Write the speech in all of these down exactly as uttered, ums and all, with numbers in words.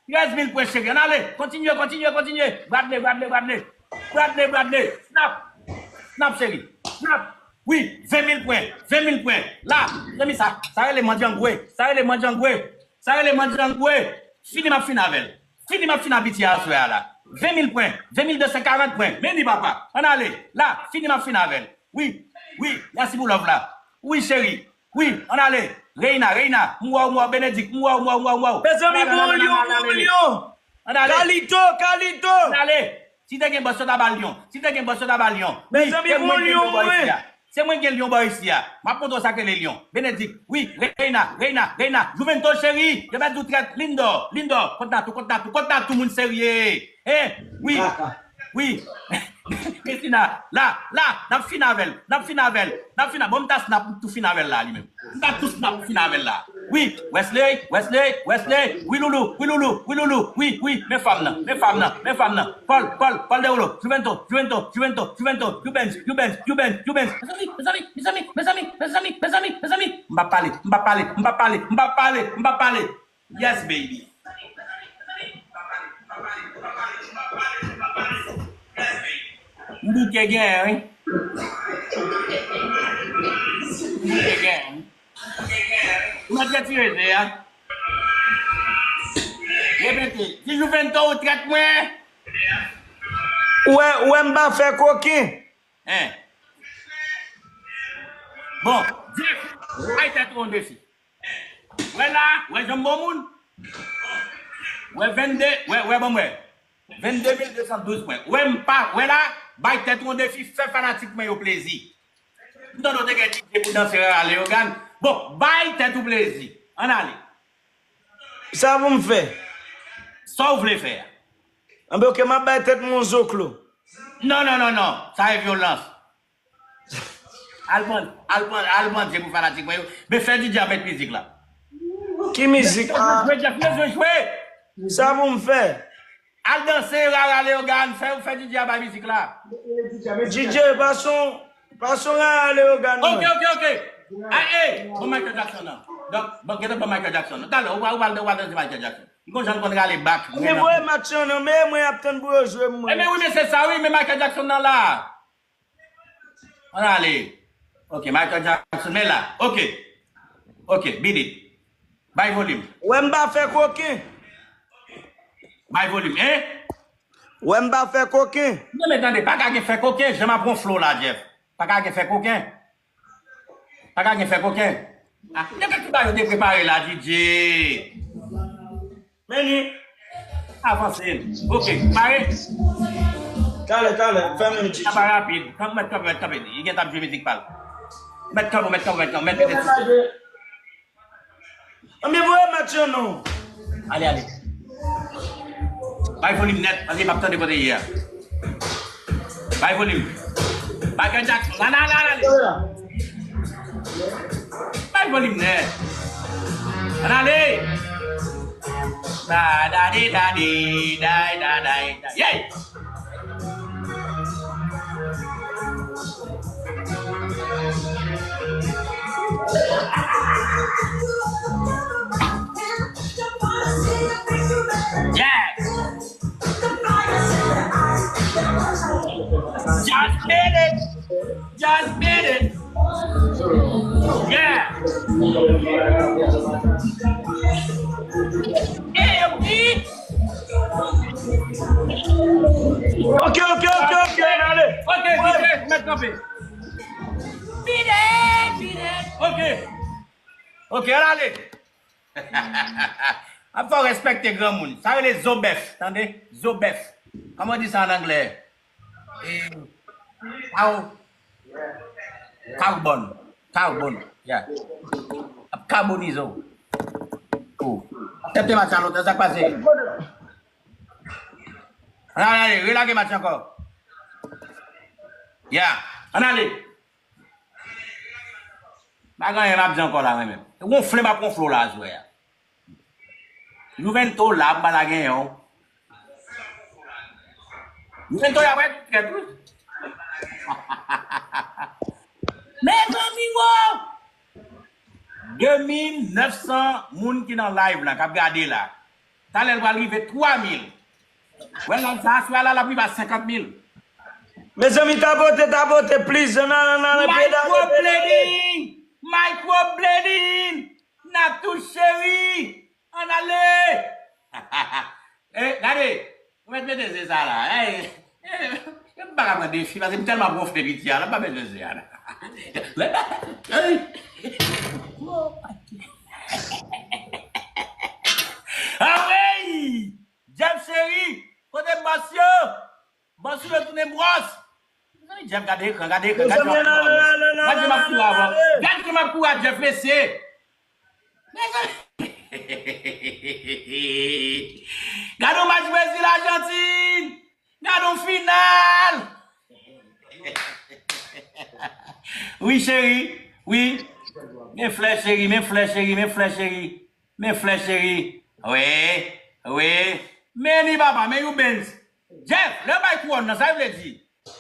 Trèz mil pwen, cheri. Ann ale. Kontinye, kontinye, kontinye. Bradley, Bradley, Bradley. Bradley, Bradley. Snap. Snap, cheri. Snap. Wi, ven mil pwen. Ven mil pwen. La, mezanmi, sa, sa rele mandyangwe. Sa rele mandyangwe. Sa rele mandyangwe. Fini, m ap fin avè l. Fini, m ap fin avè piti a aswè a la. Ven mil pwen. Ven mil de san karant pwen. Men li, papa. Ann ale. La, fini, m ap fin avè l. Wi. Wi. Mèsi pou love la. Wi, cheri. Wi, ann ale. Reina, Reina, m wè w, m wè w, Benedict, m wè w, m wè w, m wè w, m wè w. Mezanmi, bon lyon, bon lyon. Ann ale. Kalito, Kalito. Ann ale. Si te gen bòs, yo ta ba l lyon. Si te gen bòs, yo ta ba l lyon. Wi, mezanmi, se mwen ki gen lyon bò isi a. Se mwen ki gen lyon bò isi a. M ap montre w sa k rele lyon. Benedict, wi, Reina, Reina, Reina. Juvento cheri, yo mèt di w trèt. Lindor, Lindor, kont Natou, kont Natou, kont Natou, moun serye. Hein? Wi. Wi. Christina, la, la, n ap fin avè l, n ap fin avè l, n ap fin avè l. Bon, m ta snap, m tou fin avè l la, li menm. M ta tou snap, m fin avè l la. Wi, Wesley, Wesley, Wesley, wi loulou, wi loulou, wi loulou, wi, wi, men fanm nan, men fanm nan, men fanm nan. Paul, Paul, Paul Derouleau, Juvento, Juvento, Juvento, Juvento, Jubens, Jubens, Jubens, Jubens. Mezanmi, mezanmi, mezanmi, mezanmi. M p ap pale, m p ap pale, m p ap pale, m p ap pale, m p ap pale. Yes, baby. M bouke genyen, wi. M bouke genyen, wi. Ou mèt retire ze a. Repete, ti Juvento ou trèt mwen. Ou wè, ou wè m pa fè koken. Hein. Bon, Jeff, bay tèt ou yon defi. Wè la, wè jan m bon moun. Wè vennde, wè, wè, bon, wè. Vennde mil de san douz pwen. Wè m pa, wè la, bay tèt ou yon defi, fè fanatik mwen yo plezi. M tande w te gen D J pou danse Rara Leyogàn. Bon, bay tèt ou plezi. Ann ale. Sa pou m fè? Sa w vle fè a. Anben, oke, m ap bay tèt mwen yon zoklo. Non, non, non, non. Sa e vyolans. Al pran, al pran, al pran je pou fanatik mwen yo. Men fè D J a met mizik la. Ki mizik? Ah, jwe, Jeff, jwe, jwe. Sa pou m fè? Al danse, Rara Leyogàn, fè, fè D J a bay mizik la. D J, pa son, pa son Rara Leyogàn, non. Ok, ok, ok. Ah, eh, bon Michael Jackson nan. Donk, bon, gentan bon Michael Jackson nan. Talè, ou, ou, ou, ou al danse Michael Jackson. Li gon jan l konn rale bak. Men voye match lan non, men mwen ap tann pou yo jwe mwen. Ebyen wi, men se sa wi, men Michael Jackson nan la. Ann ale. Ok, Michael Jackson, men la. Ok. Ok, beat it. Bay volim. Wè m pa fè koken. Bay volim, hein? Wè m pa fè koken. Non, men tande, pa ka gen fè koken, jan m ap gon flow la, Jeff. Pa ka gen fè koken. Pa ka gen fè koken. Ah, yo te tout bagay yo te prepare la, D J. Men li avanse. Ok, pare? Talè, talè, fè menm ti. Sa pa rapid. Kanpe, mèt kanpe, mèt kanpe. Li gentan ap jwe mizik pa l. Mèt kanpe, mèt kanpe, mèt kanpe, mèt mete sou. Anben voye match lan non. Ale, ale. Bay volim nèt, paske m ap tande kote ye a. Bay volim. Michael Jackson. Ann ale, ann ale, ann ale. Bay volim nèt. Ann ale. Da, da, di, da, di, day, da, day, da. Yey! Yes! Just did it! Just did it! Yeah! Hey, yo, eat! Ok, ok, ok, ok, ann ale. Ok, D J, mèt kanpe. Beat it, beat it. Ok. Ok, ann ale. Ap fè w respekte granmoun. Sa rele zo bèf, tande? Zo bèf. Kòman w di sa an anglè? E, cow, carbon. Carbon. Yeah. Ap kabonize w. Oh. Ap tèt te match a lontan, sa k pase? Ann ale, relage match ankò. Ya, ann ale. Pa gen anyen m ap di ankò la, mwen menm. Wonfle m ap wonfle w la aswè a. Juvento la, m pa ta genyen w. Juvento y ap wè tèt wi. Mezanmi, wo! De mil nèf san moun ki nan live la, k ap gade la. Talè l pral rive twa mil. Wè, live sa aswè a la, l ap rive a senkant mil. Mezanmi, tapote, tapote, please. Ann al, ann al, ann al, pedale, pedale. Microblading! Microblading! Natou cheri! Ann ale! Eh, gade! Ou mèt mete ze sa la. Eh, eh, m pa ka pran defi, paske m tèlman ap wonfle piti a la, m pa bezwen ze a la. Anmwey! Jeff cheri, kote bòs yo? Bòs yo tounen bwòs. Mezanmi, Jeff, gade ekran, gade ekran, gade jan m ap kouri avè w. Gade jan m ap kouri avè w, Jeff, mesye. Mezanmi. Gade yon match Brezil Ajantin. Gade yon final. Wi, cheri. Wi. Men flè, cheri. Men flè, cheri. Men flè, cheri. Men flè, cheri. Wi. Wi. Men li, papa. Men yon Benz. Jeff, lè w bay kouwòn nan, sa l vle di?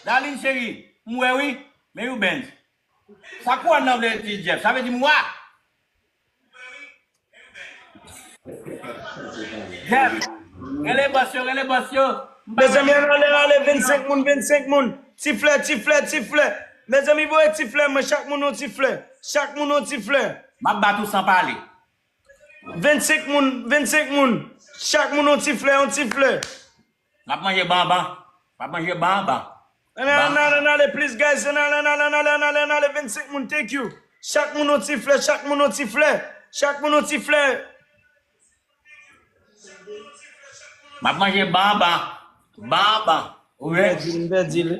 Darline, cheri. M wè, wi. Men yon Benz. Sa kouwòn nan vle di, Jeff? Sa vle di m wa? Jeff, rele bòs yo, rele bòs yo. Mezanmi, ann ale, ann ale, vennsenk moun, vennsenk moun. Ti flè, ti flè, ti flè. Mezanmi, voye ti flè, mwen, chak moun yon ti flè. Chak moun yon ti flè. M ap bat ou san pale. Vennsenk moun, vennsenk moun. Chak moun yon ti flè, yon ti flè. M ap manje banban. M ap manje banban. Ann ale, ann ale, ann ale, please, guys. Ann ale, ann ale, ann ale, ann ale, ann ale, vennsenk moun, thank you. Chak moun yon ti flè, chak moun yon ti flè. Chak moun yon ti flè. M ap manje banban. Banban. Ou wè? M pèdi l, m pèdi l.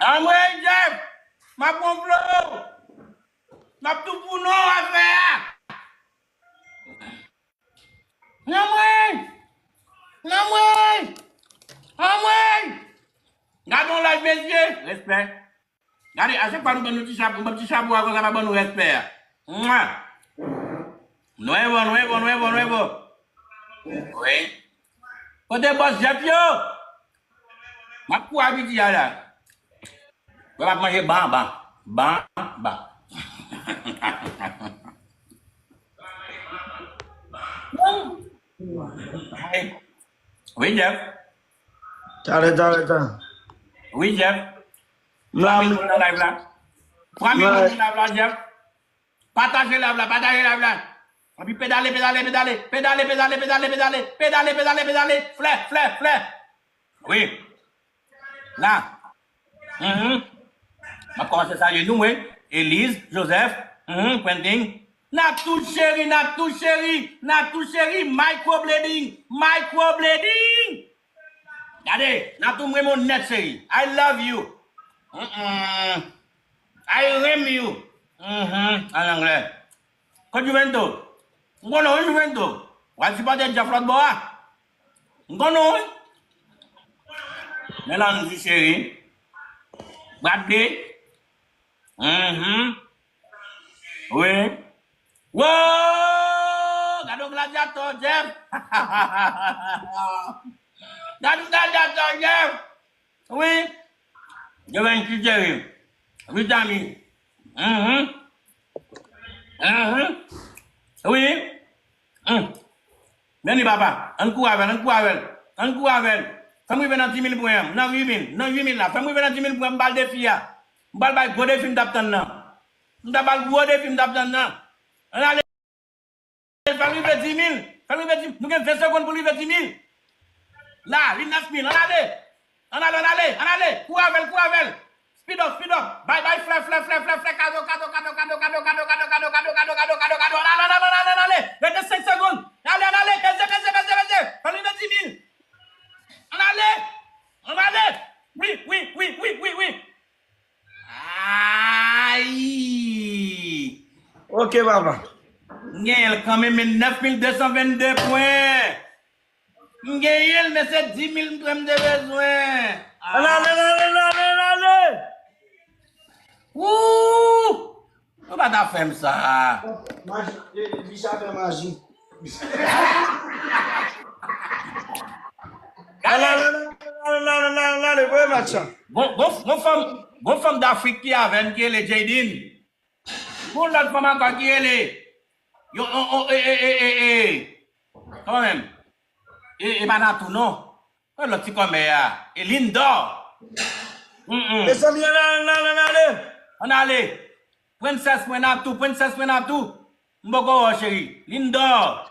Anmwey, Jeff, m ap wonfle w. M ap tou pou non afè a. Anmwey! Anmwey! Anmwey! Gade yon live, mesye! Respè. Gade, a chak fwa nou ban nou ti chapo, nou ban ti chapo a konsa pa ban nou respè a. Mwa! Nwèvo, nwèvo, nwèvo, nwèvo. Wi. Kote bòs Jeff yo? M ap kou abitye a la. Mwen m ap manje banban. Banban. Wi, Jeff. Talè, talè, talè. Wi, Jeff. M la, twa mil moun nan live la. Twa mil moun nan live la, Jeff. Pataje live la, pataje live la. Anpi pedale, pedale, pedale. Pedale, pedale, pedale, pedale. Pedale, pedale, pedale. Flè, flè, flè. Wi. La. Mhm. M ap kòmanse salye nou, wi. Elise, Joseph, mhm, Quentin. Natou cheri, Natou cheri, Natou cheri, microblading, microblading. Gade, Natou, m renmen w nèt, cheri. I love you. Mm-mm. I renmen you. Mhm, an anglè. Kot Juvento? M konnen w, Juvento. W al sipòte Jeff lòt bò a. M konnen w, wi. Men la, m di cheri. Bradley. Mhm. Wi. Wo! Gade yon gladyatò, Jeff. Gade yon gladyatò, Jeff. Wi. Yo vin ki cheri. Vitamin. Mhm. Mhm. Wi. Mm. Men li, papa. Ann kouri avè l, ann kouri avè l. Ann kouri avè l. Fè m rive nan dis mil pwen an. Nan uit mil. Nan uit mil la. Fè m rive nan dis mil pwen an. M ba l defi a. M pral bay gwo defi m t ap tann nan. M t ap ba l gwo defi m t ap tann nan. Ann ale. Fè l rive dis mil. Fè l rive dis mil. Nou gen ven segonn pou l rive dis mil. La, li nèf mil. Ann ale. Ann ale, ann ale, ann ale. Kouri avè l, kouri avè l. Speed up, speed up. Bay, bay, flè, flè, flè, flè, flè. Kado, kado, kado. Ann ale, ann ale, ann ale, ann ale. Rete senk segonn. Ale, ann ale. Peze, peze, peze, peze. Fè l rive dis mil. Ann ale. Ann ale. Wi, wi, wi, wi, wi, wi. Ayi! Ok, papa. M genyen l kanmenm, men nèf mil de san vennde pwen. M genyen l, men se dis mil m te bezwen. Ann ale, ann ale, ann ale, ann ale! Wou! Nou pa ta fè m sa. Maji, e, e, Bicha fè maji. Al, al, al, al, al, al, al, al, al, voye match lan. Gon, gon, gon fanm, gon fanm Dafrik ki avè n ki rele Jadine. Gon lòt fanm ankò ki rele. Yo, o, o, e, e, e, e, e. Kòman menm? E, e pa Natou, non. Kòman lòt ti kòmè a? E Lindor. Mm, mm. Mezanmi, ann ale, ann ale, ann ale. Ann ale. Prensès mwen Natou, prensès mwen Natou. M poko wè w, cheri. Lindor.